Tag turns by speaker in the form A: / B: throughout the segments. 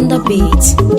A: the beat.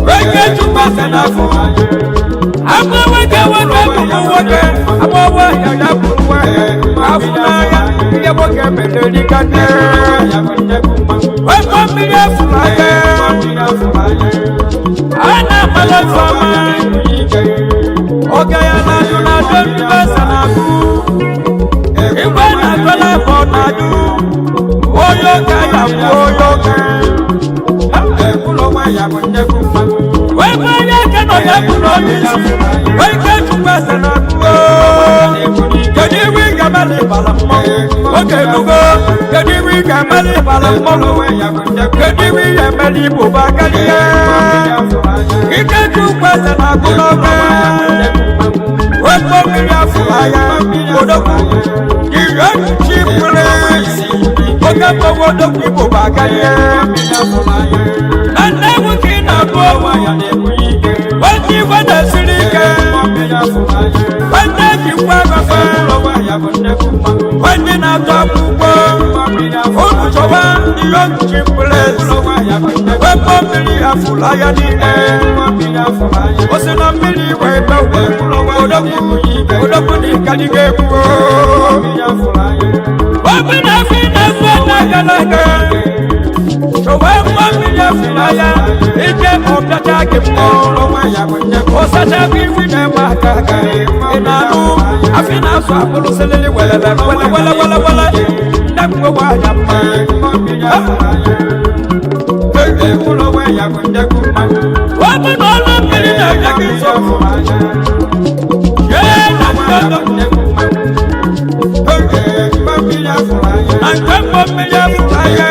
B: Weke chukwu ese na-afụ. Agba nwoke nwoke bụrụ nwoke, agba nwaanyị ya bụrụ nwaanyị. Afụ n'anya, ihe nwoke mere erika nne. Wepụ mmiri afụrụ anya. A na-amala mfe ọma. Oge ya na-ajụ na-ajụ mmiri ese na-agụ. Igwe na-atọla afọ na-ajụ. Onye ụka ya bụ onye ụka. Wepụ onye aka nọ ya bụ n'onye isi. Weke chukwu ese na-agụ. Kedu iwe ị ga-amala ịbala mmọnwụ? Oge elugo, kedu iwe ị ga-amala ịbala mmọnwụ? Kedu iwe ị ga-emela Igbo bụ akarịa? Ike chukwu ese na-agụ n'ọka. Wepụ mmiri afụrụ anya, odogwu. Ihe chi pụrụ isi. Oke mmọnwụ odogwu Igbo bụ akarịa. Na nne egwu ka ị na-agụ ọnwa. Nwanne igwe na-esiri ike. Nwanne jikwa agafe. Nwanne na-atụ akwụkwọ. Unu chọwa ihe nchi ples. Wepụ mmiri afụrụ anya niile. O si na mmiri wee gbanwe. Odogwu, odogwu na ịkadịga egwu. Obi na-afọ ị na-efe n'aka n'aka. Chọwa mgbe mmiri afụrụ anya. Ije ọbịacha gị mmụọ. Ọsacha bụ iwu na-eme aka aka. Ị na-anụ afị na-asụ akpụrụ sịlịlị welele wele wele wele wele. Nne m nwewe anya mma. Ọ bụ na ọlụ mmiri na-enye gị nsogbu. Jee na nke odogwu. Na nke mbọ mmiri afụrụ anya.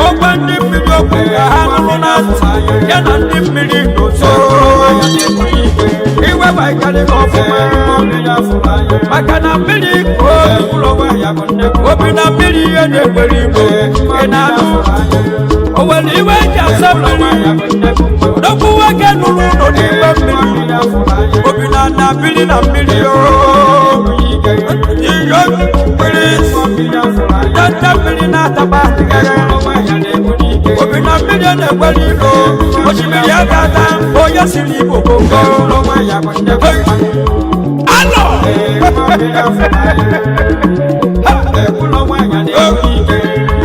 B: Ọgwa ndị mmiri okwu ka ha nụrụ na ntị ya na ndị mmiri n'ụzọ. Iwe gbakarịrị ọfụma maka na mmiri obi obi na mmiri ihe na-ekwere igbo ị na-anụ. O nwere iwe eji asa mmiri. Odogwu nwoke nụrụ ụlọ n'ime mmiri. Obi na na mmiri na mmiri ooo. Iyo mmiri tata mmiri na-ataba adịghị. Obi na mmiri na-ekwere igbo. Osimiri agata onye siri igbo gbogbo. Alọ!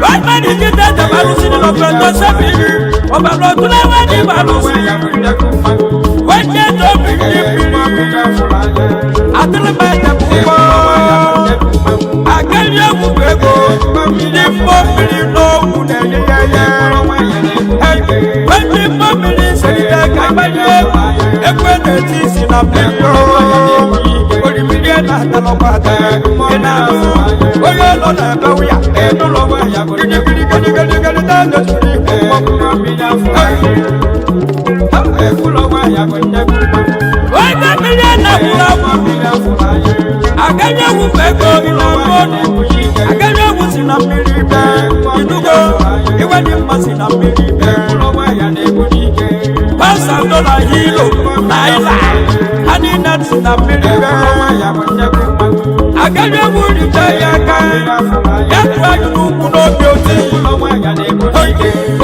B: Báyìí kí tẹ̀sán balùsí ni lọ́fẹ̀ẹ́ tó sẹ́mi. Ọba lọ́tún lẹ́wọ́n ní balùsí. Wọ́n jẹ́ tó fi ní bìrì. Àtúntò ẹ̀jẹ̀ púpọ̀. Akẹ́lẹ́ ẹ̀kú gbẹ̀gbọ́. Ní mbọ́mìnì lọ́wọ́ nẹ̀yẹ́yẹ́. Wọ́n ti mbọ́mìnì sẹ́yìn kágbáyé. Ekwe n'eti si na mmiri. Orimiri na-atalọkwa ata. Ị na-anụ onye nọ na-ebe wụya. Gidi gidi gidi gidi gidi na-anya siri Onye mmiri na-akwụrụ akwụ. Agaghị egwu bụ ego ị na-agụ ọnụ. Agaghị egwu si na mmiri bee. Inugo iwe dị mma si na mmiri bee. Pasa dọla hilo na ịla. Ha niile si na mmiri bee. Agaghị egwu rite ya aka. Ya tụọ anyị n'ukwu n'obi oti.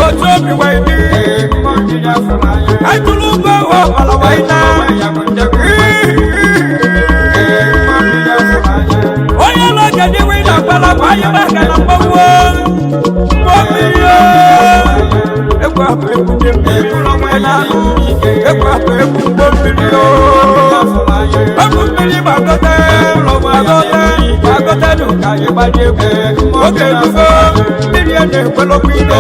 B: Otu obi wee dị. Anyị tụrụ ụgwọ ahụ ọbara wee na. Onye ụlọ kedu iwe ị na-agbara akwa anyị maka na mgbanwe mmụọ mmiri o. Egwu abụ egwu ndị mmiri ị na-anụ. Egwu abụ egwu mgbọ mmiri o. Egwu mmiri gbagote gbagote gbagote nụ ka anyị gbanye egwu. Oge erugo mmiri a na-ekwelokwa ilo.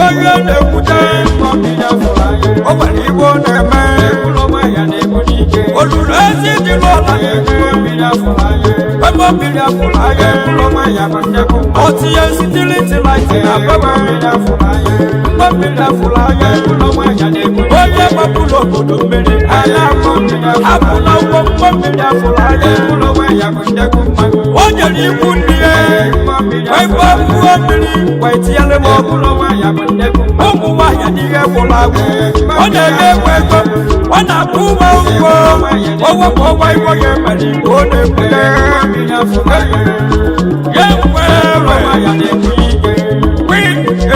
B: Onye na-ekwute o nwere igbo na-eme olulu ezi dị n'ụlọ ebe mmiri afụrụ anya ọ tinye sitiliti laịtị na bebe mgbe mmiri afụrụ anya onye gbapụrụ obodo mmiri anya hapụ na ụgbọ mgbe mmiri afụrụ anya o nyere ikwu nne ya wee gbapuo mmiri Ngwa etinyere m ọkụ. Ụmụ nwaanyị adịghị egwụrụ agwụ. Ọ na-enye egwu ego, ọ na-akwụ ụgwọ ụgwọ ọgwụ ma ọgwa igwe ya emere igwe ọ na-ekwute ya ekwe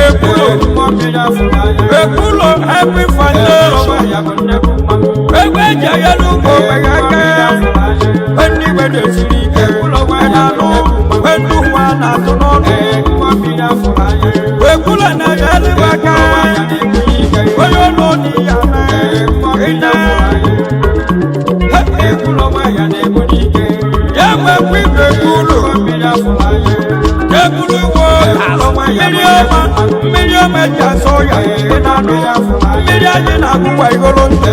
B: ekwulo ekwulo happy foundation. Egwu eji ayelu ụmụ ogbenye aka. Ndị igwe na-esiri ike na-anụ ndị ụwa na-atụ n'ọnụ. Ekwulo na-ayelu aka onye ụlọ dị ya na ya nwekwa igwe ekwulo ekwuru wo mmiri ọma, mmiri ọma eji asọ ya ị na-anụ mmiri anyị na-agụkwa igolo ntị.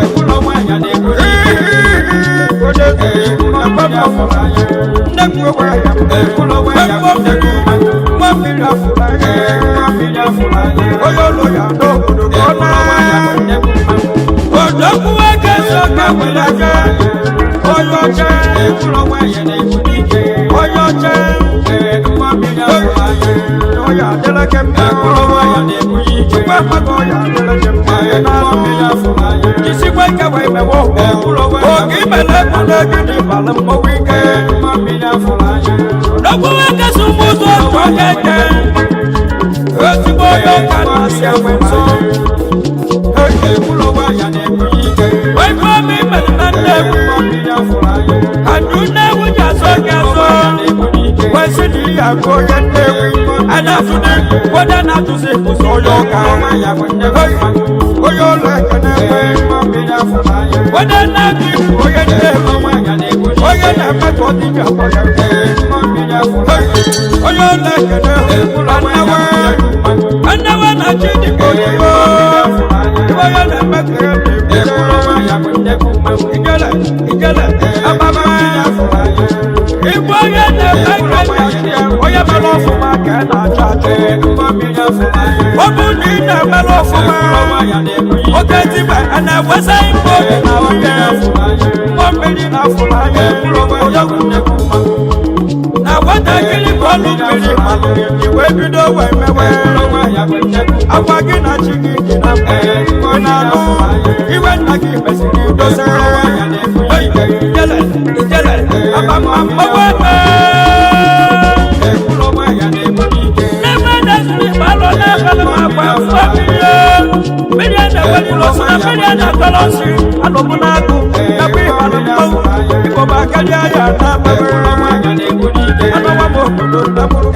B: Onye ụlọ ya n'obodo ka ọ na odogwu eke so ka nwere aka onye ọcha, onye ọcha ọya adịla gị mma. Chukwu amaka ọya adịla gị mma. Ị na-anụ jisikwa ike wee mewe oge imele egwu na gị na ịbala mmọnwụ ike. Odogwu eke so ụmụ ụzọ otu onye eke ezigbo onye ọka na-asị enwe nso. Wee mi mere na nnewi anụ nnewi ji azọ gị azọ kwesị na ihe agụ onye nnewi a na-atụdị weda na-atụzi ụzọ onye ọka onye ụlọ ekene weda na-atụ ibu onye nnewi onye na-eme ka ọ dị ji akpọ ya onye ụlọ ekene annawa annawa na chi dịka odibo onye na-eme ka ya na-ekwu ijele ijele ababa. Igwe onye na-eme ka onye mere ọfụma ka a na-achọ achọ. Ọ bụ na ị na-emere ọfụma oke tibe a na-ewesa ikpe oge na oge mmụọ mmiri na-afụrụ anya na nwatakịrị bụ ọlụ mmiri malụ wee bido wee mewe akwa gị na chi gị dị na mma. Ị na-anụ iwe nna gị mesịrị dosa ijele ijele abama mmanwụ ebe n'ebe na-ezuru igbe alọ na-ebele m akwa mmiri mmiri a na-eweli lọsị na mmiri a na-atọrọ nsị alụmụ na-agụ nakwa ịbalụ mmanwụ igbo ma karịa ya na anọwa m obodo ndabụrụ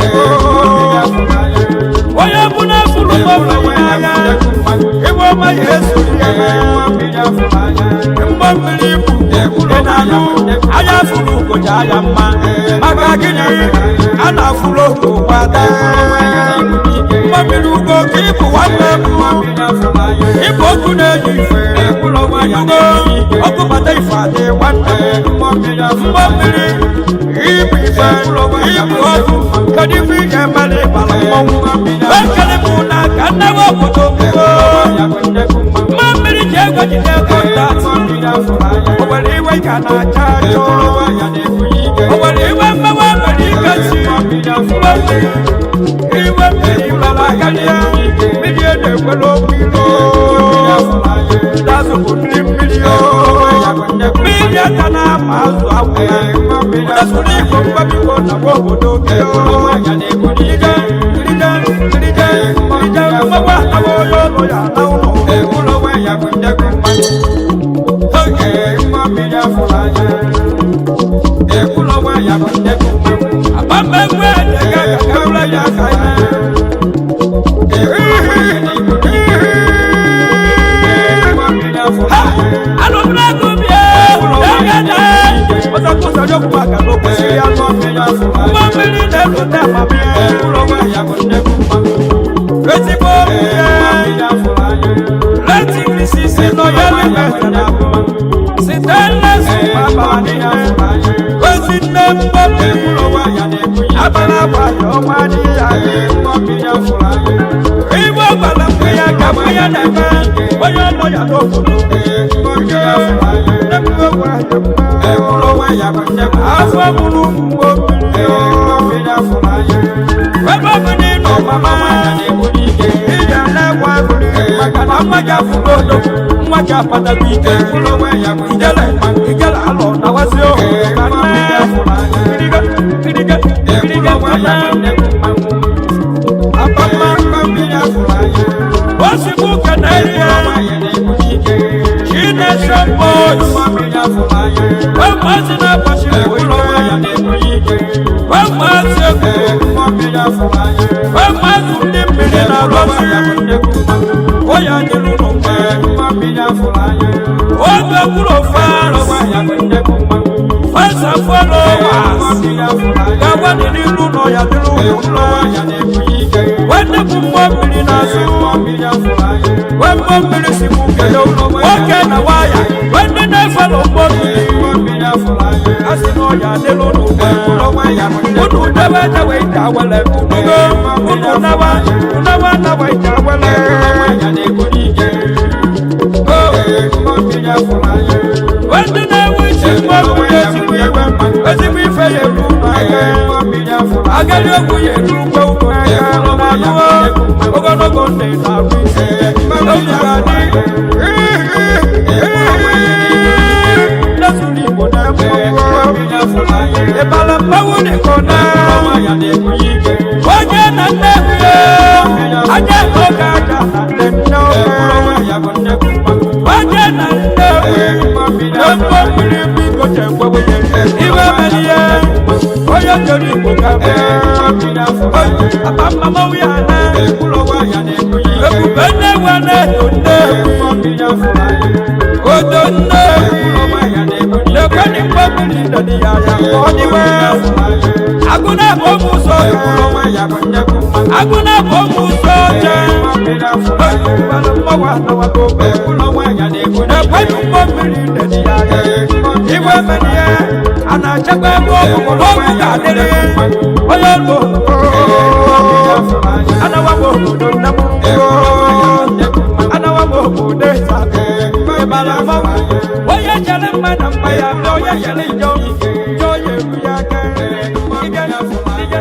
B: onye bụ na-efuru mmanwụ n'anya iwe ọma ya esuru ya mgbọ mmiri ibu ị na-anụ anya furu ụbọchị anya mma maka gịnị a na-afụrụ otu ụgbada mgbọ mmiri ugo ka ịbụ nwanne m ịbụ otu na-eji ife ugo ọkụ bata ife adị nwanne m mgbọ mmiri ịbụ ife ịbụ ọkụ kedu ife ị ga-eme na ịbara mmọnwụ ekele m na ka nne m obodo mma mmiri ji ego jide kọntaktị o nwere iwe ka na-acha achọ o nwere iwe mmewe nwere ike si mma mmiri iwe mmiri gbara karịa mmiri e na-ekwere okwu ilo azụ bụ ndị mmiri o mmiri ata na-ama azụ agwụ ya ụdasụrụ igbo mgbabigbo na gwa obodo gị irije irije irije irije mgbawa atawa onye ụlọ ya na ụlọ. Abamegwe ẹ̀dẹ̀gẹ̀ kẹwúrẹ́ yà ká yẹ. Alùpùpù bíi ẹ̀ẹ́dẹ̀gẹ̀dẹ̀. Mọ́sàkóso yóò kú àgàdo kò sí yàtọ̀. Mọ́mìlì lẹ́nu tẹ̀ mọ́ bí ẹ̀. Ezigbo bíi lẹ́tí sísè lọ yẹ́lí mẹ́tẹ̀lá. Sitẹ́lẹ̀sì bàbá nìyẹn. Ozi nne mbọmpi. Abala abalị ọnwa adịghị adị. Igbo gwara mgbe ya ka mgbe ya na-eme. Onye ọlọ ya n'obodo. Nne m nwe afọ mụrụ mgbo mmiri. Ebe ọ bụ na ị nọ mama. Maka na nwa gị afụgo odogwu, nwa gị akpatago ike. Ijele ijele alọ na wazi o ka nne kiriga kiriga kiriga nne apama osigbu keneri ya Chinese boys wemmazi na-agbachi wemmazi egwu wemmazi ndị mmiri na-arụzi onye dịrị ụlọ oge kwuru fans fans and followers ga-agwa dị n'ilu ụlọ ya dịrị ụlọ nwanne bụ mmụọ mmiri na-azụ wee mmụọ mmiri si mụ kele nwoke na waya nwanne na-efelo mmụọ mmiri a sị na ọya dịrị ụlọ unu debe dewe ije awele unugo unu nawa unawa nawa ije awele. Ndị na-enwe isi mmụọ mmiri ezigbo iwe ezigbo ife ya eru aka agadi egwu ya eru ugbo ugbo aka ogologo ndụ na-abụ isi otu ga-adị n'ezuru Igbo na-eme ịbala mmanwụ dịka ọ na onye na nne ya anya oge aja na nne nne onye na nne na mgbọ mmiri biko chekwewe iwe mere ihe onye chọrọ Igbo ka akpa mmanwụ ya na ebube nne nwe na-eto nne odo nne lekweni mgbọ mmiri ndọdị ya ya ka ọ dịwe agụ na-abụ ụmụ ụzọ agụ na-abụ ụmụ ụzọ oche mmanwụ anawago ekweni mgbọ mmiri ndọdị ya ya iwe mere ihe a na-achekwa ebe ọgwụgwụ n'ọgwụ ga-adịrị onye ọlụ anawa m obodo nne m anawa m obodo ịza ịbara mmanwụ onye chere mma na mma ya bịa onye chere njọ njọ ya eru ya aka ige ige ige.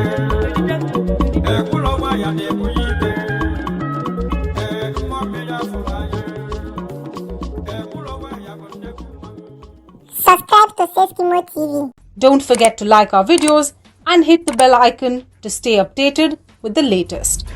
A: Subscribe to Safety Mo TV.
C: Don't forget to like our videos and hit the bell icon to stay updated with the latest.